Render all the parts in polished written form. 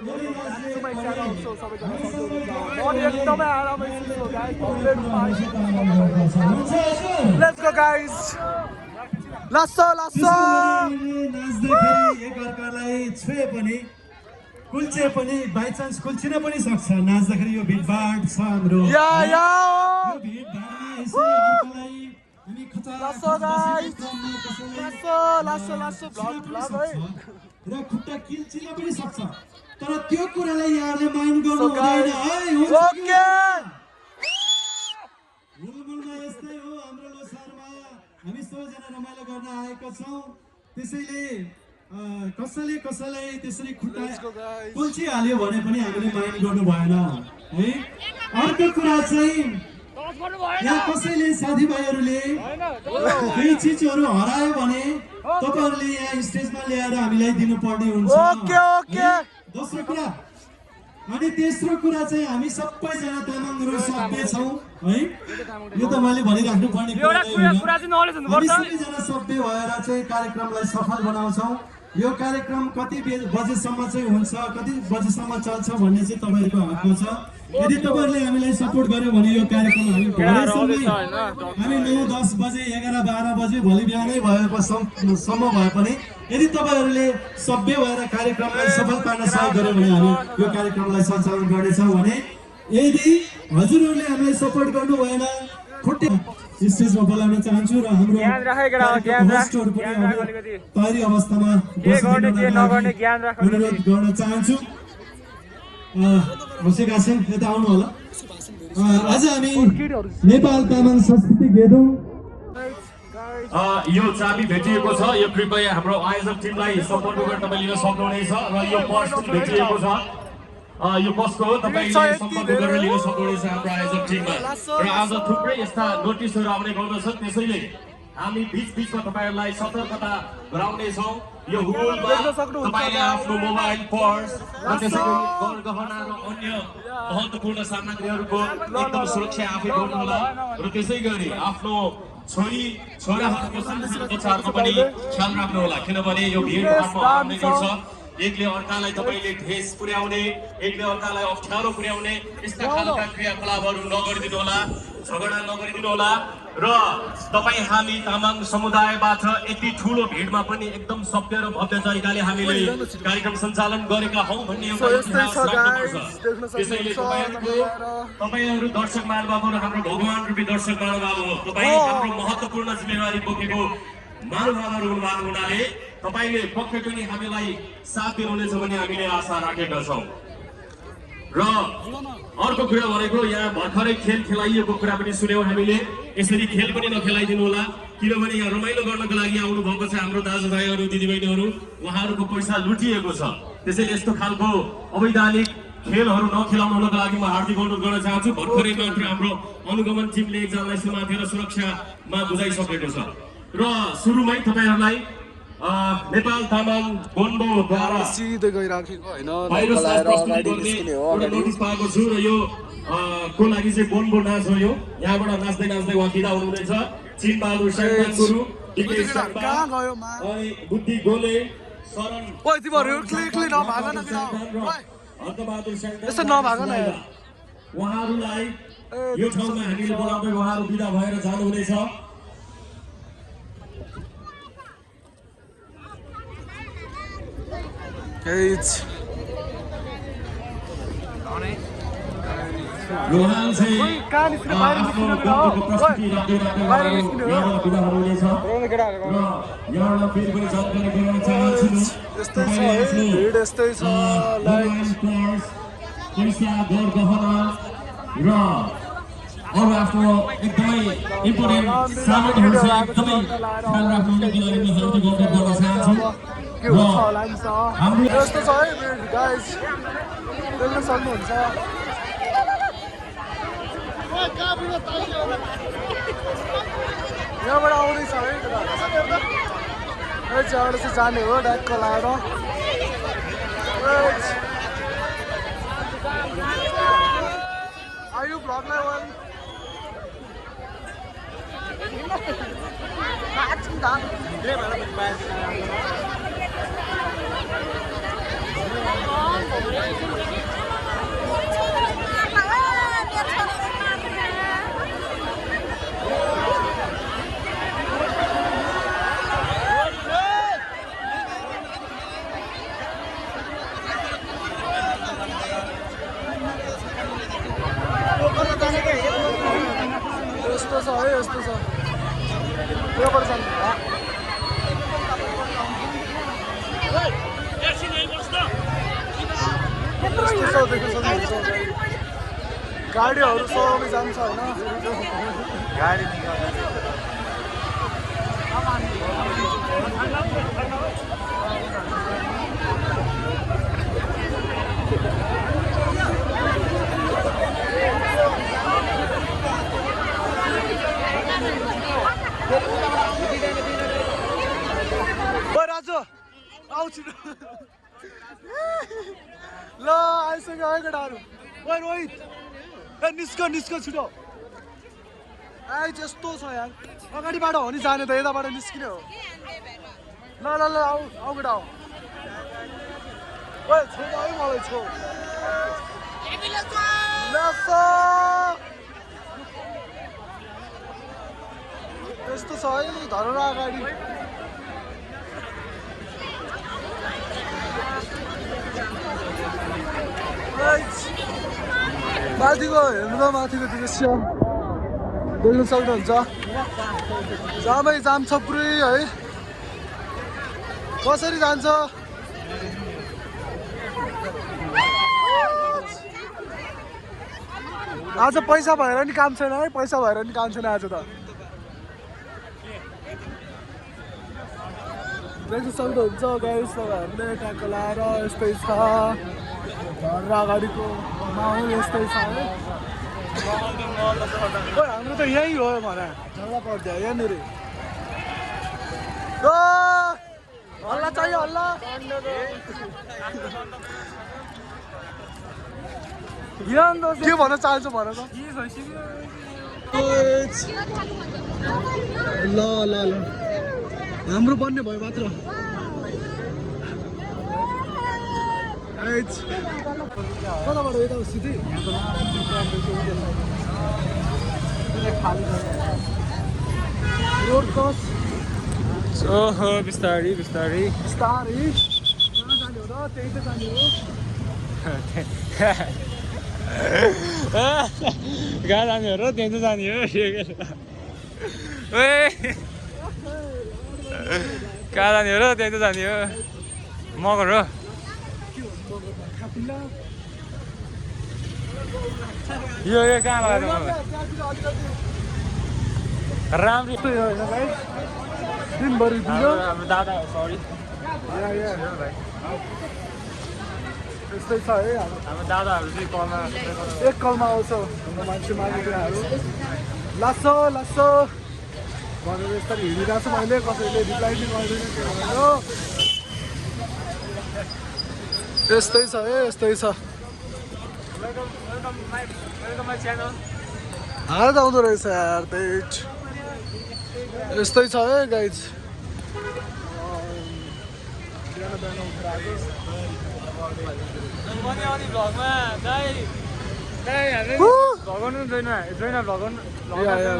शुभेच्छा रहन्छौँ सबैजना एकदमै आरामै छु गाइस लेट्स गो गाइस लासो लासो नाच्दाखेरि एकअर्कालाई छुए पनि कुल्चे पनि बाइ चान्स कुल्चिन पनि सक्छ नाच्दाखेरि यो भिडभाड छ हाम्रो या यो भिडभाडमा यसरी अर्कालाई हामी लासो गाइस लासो लासो भ्लग है र खुट्टा किल्चिन पनि सक्छ तर त्यो कुरालाई यहाँले माइन्ड गर्नु हुँदैन है ओके मूलमा यस्तै हो हाम्रो लोसारमा हामी सबैजना रमाइलो गर्न आएका छौँ त्यसैले कसैले कसैलाई त्यसरी खुट्टा कुल्चिहाल्यो भने पनि हामीले माइन्ड गर्नु भएन है अर्को कुरा चाहिँ यहाँ कसैले साथीभाइहरूले केही चिजहरू हरायो भने तपाईँहरूले यहाँ स्टेजमा ल्याएर हामीलाई दिनुपर्ने हुन्छ दोस्रो कुरा अनि तेस्रो कुरा चाहिँ हामी सबैजना तामाङहरू सभ्य छौँ है यो त मैले भनिराख्नु पर्ने कुरा हामी सबैजना सभ्य भएर चाहिँ कार्यक्रमलाई सफल बनाउँछौँ यो कार्यक्रम कति बजेसम्म चाहिँ हुन्छ कति बजेसम्म चल्छ भन्ने चाहिँ तपाईँहरूको हातमा छ यदि तपाईँहरूले हामीलाई सपोर्ट गर्यो भने यो कार्यक्रम हामी 9-10 बजे 11-12 बजे भोलि बिहानै भएसम्म भए पनि यदि तपाईँहरूले सभ्य भएर कार्यक्रमलाई सफल पार्न सहयोग गर्यो भने हामी यो कार्यक्रमलाई सञ्चालन गर्नेछौँ भने यदि हजुरहरूले हामीलाई सपोर्ट गर्नु भएन खुट्टे स्टेजमा बोलाउन चाहन्छु र हाम्रो तयारी अवस्थामा अनुरोध गर्न चाहन्छु बसेका छन् यता आउनु होला आज हामी नेपाल तामाङ संस्कृति गेदौँ यो चाबी भेटिएको छ यो कृपया हाम्रो आयोजक टिमलाई सपोर्ट गरेर तपाईँ लिन सक्नुहुनेछ र यो पर्स भेटिएको छ यो कसको हो तपाईले सम्पर्क गरेर लिन सक्नुहुनेछ हाम्रो आयोजक टिममा र आज थुप्रै यस्ता नोटिसहरू आउने गर्दछन् त्यसैले हामी बीचमा तपाईहरुलाई सतर्कता गराउनेछौँ यो हुलमा तपाईले आफ्नो मोबाइल पर्स र त्यसैगरी गहना र अन्य महत्त्वपूर्ण सामग्रीहरूको एकदम सुरक्षा आफै गर्नुहोला र त्यसैगरी आफ्नो छोराहरूको सानो बच्चाहरूको पनि ख्याल राख्नुहोला किनभने यो भिडभाडमा आउने गर्छ एकले अर्कालाई तपाईले ठेस पुर्याउने एकले अर्कालाई अप्ठ्यारो पुर्याउने यस्ता खालका क्रियाकलापहरू नगरिदिनु होला झगडा नगरिदिनु होला र तपाई हामी तामाङ समुदायबाट यति ठूलो भिडमा पनि एकदम सभ्य र भव्य तरिकाले हामीले कार्यक्रम सञ्चालन गरेका हौं भन्ने एउटा इतिहास राख्नुपर्छ त्यसैले तपाईहरु दर्शक महानुभावहरु हाम्रो भगवान रूपी दर्शक महानुभाव हो तपाई हाम्रो महत्त्वपूर्ण जिम्मेवारी बोकेको महानुभावहरु हुनाले तपाईले पक्कै पनि हामीलाई साथ दिनुहुनेछ भन्ने हामीले आशा राखेका छौं र अर्को कुरा भनेको यहाँ भर्खरै खेल खेलाइएको कुरा पनि सुन्यौं हामीले यसरी खेल पनि नखेलाइदिनु होला किनभने यहाँ रमाइलो गर्नको लागि आउनु भएको छ हाम्रो दाजुभाइहरू दिदीबहिनीहरू उहाँहरूको पैसा लुटिएको छ त्यसैले यस्तो खालको अवैधानिक खेलहरू नखेलाउनको लागि म हार्दिक अनुरोध गर्न चाहन्छु भर्खरै मात्र हाम्रो अनुगमन टिमले एकजनालाई समातेर सुरक्षामा बुझाइसकेको छ र सुरुमै तपाईहरुलाई नेपाल तामाङ बोन्बोद्वारा सिधै गइराखेको हैन नोटिस पाएको छु र यो को लागि चाहिँ बोन्बो नाच हो यो यहाँबाट नाच्दै नाच्दै उहाँ बिदा हुनुहुनेछ चिनबहादुर शर्मा गुरु डिके शर्मा अनि बुद्धि गोले शरण ओइ तिमीहरु क्लिकली नभाग न किन हर्कबहादुर शर्मा यसो नभाग न उहाँहरूलाई यो ठाउँमा हामीले बोलाउँदै उहाँहरू बिदा भएर जानुहुनेछ रोहान चाहिँ आफ्नो गन्तव्यको प्रस्तुति राख्दै यहाँबाट बिदा हुनुहुनेछ र यहाँलाई फेरि पनि जानकारी गराउन चाहन्छु यस्तै छ पैसा गहना र अरू आफ्नो एकदमै इम्पोर्टेन्ट सामानहरू छ एकदमै ख्याल राख्नु निम्ति अहिले म हार्दिक अनुरोध गर्न चाहन्छु हाम्रो यस्तो छ है गाइस देख्न सक्नुहुन्छ यहाँबाट आउँदैछ है यहाँबाट चाहिँ जाने हो डाइरेक्ट लाएर आयु भ्लगलाई वान यस्तो देख्न सक्नुहुन्छ गाडीहरू सबै जान्छ होइन गाडी राजु आऊ छिटो ल आइसक्यो है केटाहरू ओइ रोहित ए निस्क छिटो आइ त्यस्तो छ यार अगाडिबाट हो नि जाने त यताबाट निस्किने हो ल ल ल आऊ आऊ केटा आऊ ओइ छो है मलाई छो त्यस्तो छ है धरेर अगाडि माथिको हेर्नु माथिको दृश्य देख्न सक्नुहुन्छ जामै जाम छ पुरै है कसरी जान्छ आज पैसा भएर नि काम छैन है पैसा भएर नि काम छैन आज त देख्न सक्नुहुन्छ गाइस तपाईँहरूले ट्याक्क लाएर यस्तै छ घर अगाडिको माहौल यस्तै छ है हाम्रो त यही हो भने झगडा पर्छ यहाँनिर हल्ला चाहियो हल्ला के भन्न चाहन्छु भन त ल ल ल हाम्रो बन्ने भयो मात्र कताबाट यता सिधै रोड क्रस ओहो बिस्तारी बिस्तारी बिस्तारै कहाँ जाने हो र त्यही त जाने हो कहाँ जाने हो र त्यही त जाने हो कहाँ जाने हो र त्यही त जाने हो मगर हो यो कहाँ लगाएर राम्री दिनभरि हाम्रो दादा सरी त्यस्तै छ है हाम्रो दादाहरू चाहिँ कलमा एक कलमा आउँछ हाम्रो मान्छे मानिसहरू लासो लासो भनेर यस्तरी हिँडिरहेको छु मैले कसैले रिप्लाई पनि गर्दैन त्यो यस्तै छ है यस्तै छ हात आउँदो रहेछ यार त्यही यस्तै छ है गाइज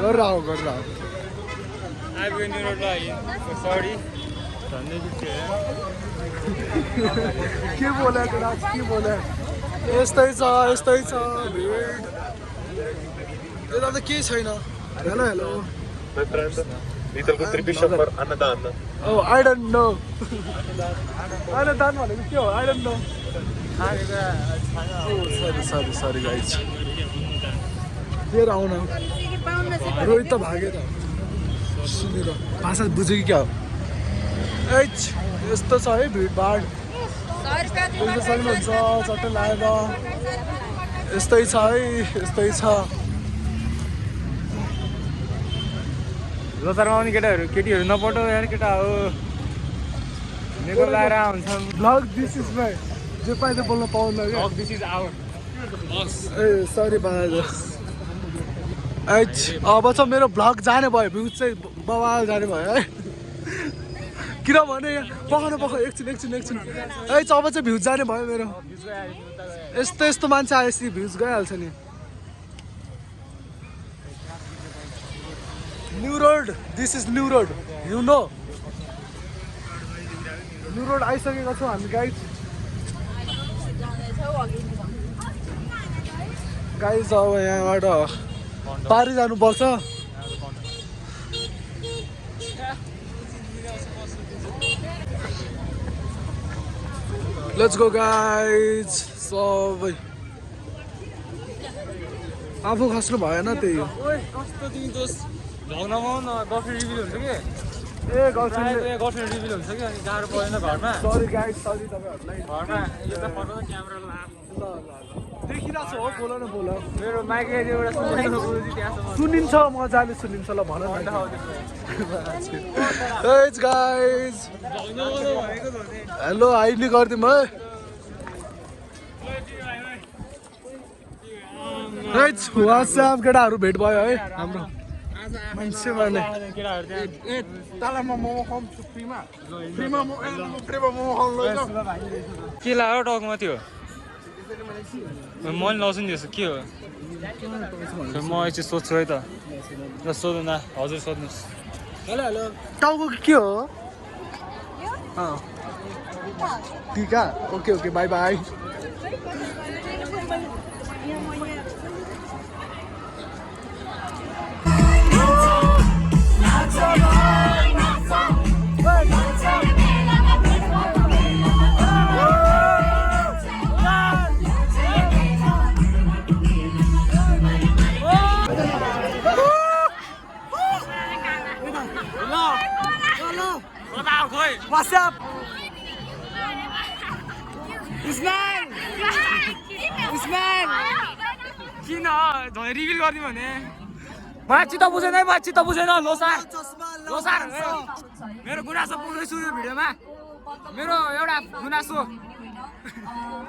गरेर आऊ के बोलेको राज के बोले यस्तै छ भिड यता त केही छैन hello hello Little good trip for Annadana. Oh, I don't know. Annadana भनेको के हो? I don't know. Oh, sorry guys. लिएर आउन रोहित त भाग्यो त सुनेर भाषा बुझ्यो कि क्या हो यस्तो छ है भिडभाड बुझ्न सक्नुहुन्छ चट्टै लाएर यस्तै छ है यस्तै छ लोसारमा आउने केटीहरू नपटो यार केटा हो नेको लाएर आउँछन् ब्लग दिस इज माई जे पाए त बोल्न पाउँदैन क्या this is our a sorry भाइ अब चाहिँ मेरो भ्लग जाने भयो भ्युज चाहिँ बवाल जाने भयो है किनभने पख एकछिन है अब चाहिँ भ्युज जाने भयो मेरो यस्तो मान्छे आएपछि भ्युज गइहाल्छ नि new road this is new road you know new road आइसकेको छौँ हामी गाइज अब यहाँबाट पारी जानुपर्छ लेट्स गो गाइज सबै आफू खस्नु भएन त्यही हो कस्तो तिमी दोष भग्नमा न गर्लफ्रेन्ड रिभिल हुन्छ कि ए गर्लफ्रेन्ड गर्लफ्रेन्ड रिभिल हुन्छ कि अनि गाह्रो परेन घरमा सरी गाइज सरी तपाईँहरूलाई घरमा यो त फटो क्यामेरा ल देखिरहेको छ हो बोल न बोल मेरो माइक एउटा त्यहाँसम्म सुनिन्छ मजाले सुनिन्छ ल भन न गाइज हेलो हाइली गरिदिउँ है वाट्सएप केटाहरू भेट भयो है हाम्रो मान्छे मार्ने के लाग्यो टाउकोमा त्यो मैले नसुनि जस्तो के हो म एकछिन सोध्छु है त ल सोध्नु न हजुर सोध्नुहोस् टाउको के हो टिका okay okay by by What's up? Usman किन रिभिल गरिदिउँ भने चित्त बुझेन है चित्त बुझेन लोसार मेरो गुनासो पुग्दैछु यो भिडियोमा मेरो एउटा गुनासो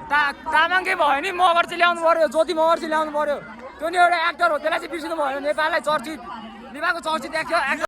तामाङकै भयो नि मगर चाहिँ ल्याउनु पर्यो ज्योति मगर चाहिँ ल्याउनु पर्यो त्यो नि एउटा एक्टर हो त्यसलाई चाहिँ बिर्सिनु भयो नेपाललाई चर्चित नेपालको चर्चित एक्टर